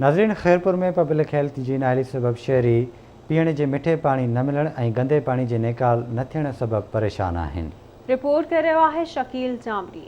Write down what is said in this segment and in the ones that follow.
ناظرين Khairpur ۾ public health جي نااهلي سبب شهري پيئڻ جي مٺي پاڻي نه ملڻ ۽ گندي پاڻي جي نيڪال نه ٿيڻ سبب پريشان آهن. رپورٽ ڪري رهيو آهي شڪيل ڄامڙي.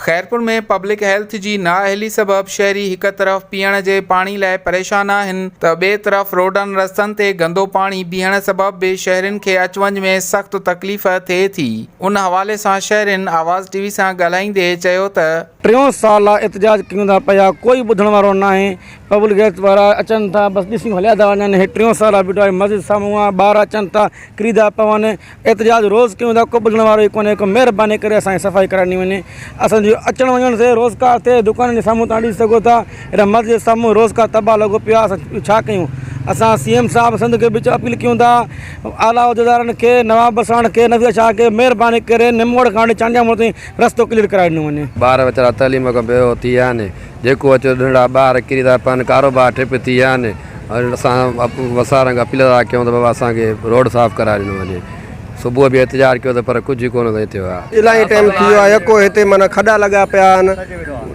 خيرپور ۾ پبلڪ هيلٿ جي نااهلي سبب شهري هڪ طرف پيئڻ جي پاڻي لاء پريشان آهن ته ٻئي طرف روڊن رستن تي گندو پاڻي بيهڻ سبب به شهرين کي اچ وڃ ۾ سخت تڪليف ٿئي ٿي ان حوالي سان شهرين آواز ٽي وي سان ڳالهائيندي چيو ته. ٽيون سال آ احتجاج ڪيون ٿا پيا ڪوئي ٻڌڻ وارو ناهي پبلڪ هيلٿ وارا اچن ٿا بس ڏسي هليا ٿا وڃن هي ٽيون سال آ بيٺو آهي مسجد سامهون آ ٻار اچن ٿا ڪري ٿا پون احتجاج روز ڪيون ٿا ڪو ٻڌڻ وارو ئي ڪونهي ڪو مهرباني ڪري اسان جي صفائي ڪرائي ڏني وڃي اسان جو اچڻ وڃڻ ٿئي روزگار ٿئي دڪانن جي سامهون تان ڏسي سگهو ٿا هيڏا مسجد سامهون روزگار تباهه لڳو پيو آ اسان ڇا ڪيون اسان سي ايم صاحب سنڌ کي به اپيل ڪيون ٿا اعليٰ عهديدارن کي نواب وساڻ کي نذير شاهه کي مهرباني ڪري نموڙ کان وٺي چانڊيا موڙ تائين رستو ڪليئر ڪرائي ڏنو وڃي. ٻار ويچارا تعليم کان بي هو ٿي ويا آهن، جيڪو اچيو ننڍڙا ٻار ڪري ٿا پون، ڪاروبار ٺپ ٿي ويا آهن، اسان وسارن کي اپيل ٿا ڪيون ته بابا اسان کي روڊ صاف ڪرائي ڏنو وڃي، صبح به احتجاج ڪيو ته پر ڪجهه ڪونه ٿي ٿيو آهي. الاهي ٽائيم ٿي ويو آهي يڪو هتي معنيٰ کڏا لڳا پيا آهن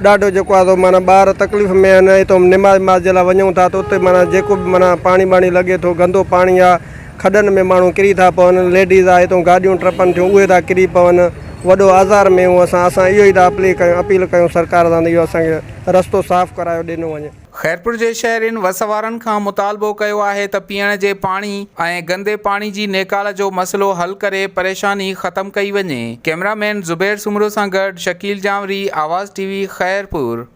ڏاڍو جيڪو آهي سو معنيٰ ٻار تڪليف ۾ آهن هتو نماز وماز جي لاء وڃون ٿا ته اتي معنيٰ جيڪو به معنيٰ پاڻي ٻاڻي لڳي ٿو گندو پاڻي آهي کڏن ۾ ماڻهو ڪري ٿا پون، ليڊيز آهي هتون گاڏيون ٽپن ٿيون اهي ٿا ڪري پون، وڏو آزار ۾ آهيون اسان، اسان اهو ئي ٿا اپلي ڪيون اپيل ڪيون سرڪار سان ته اهو اسان کي رستو صاف ڪرايو ڏنو وڃي. خيرپور جي شهرين وس وارن کان مطالبو ڪيو آهي ته پيئڻ جي پاڻي ۽ گندي پاڻي جي نيڪال جو مسئلو حل ڪري پريشاني ختم ڪئي وڃي. ڪئميرا مين زبير سومرو سان گڏ شڪيل جانوري، آواز ٽي وي، خيرپور.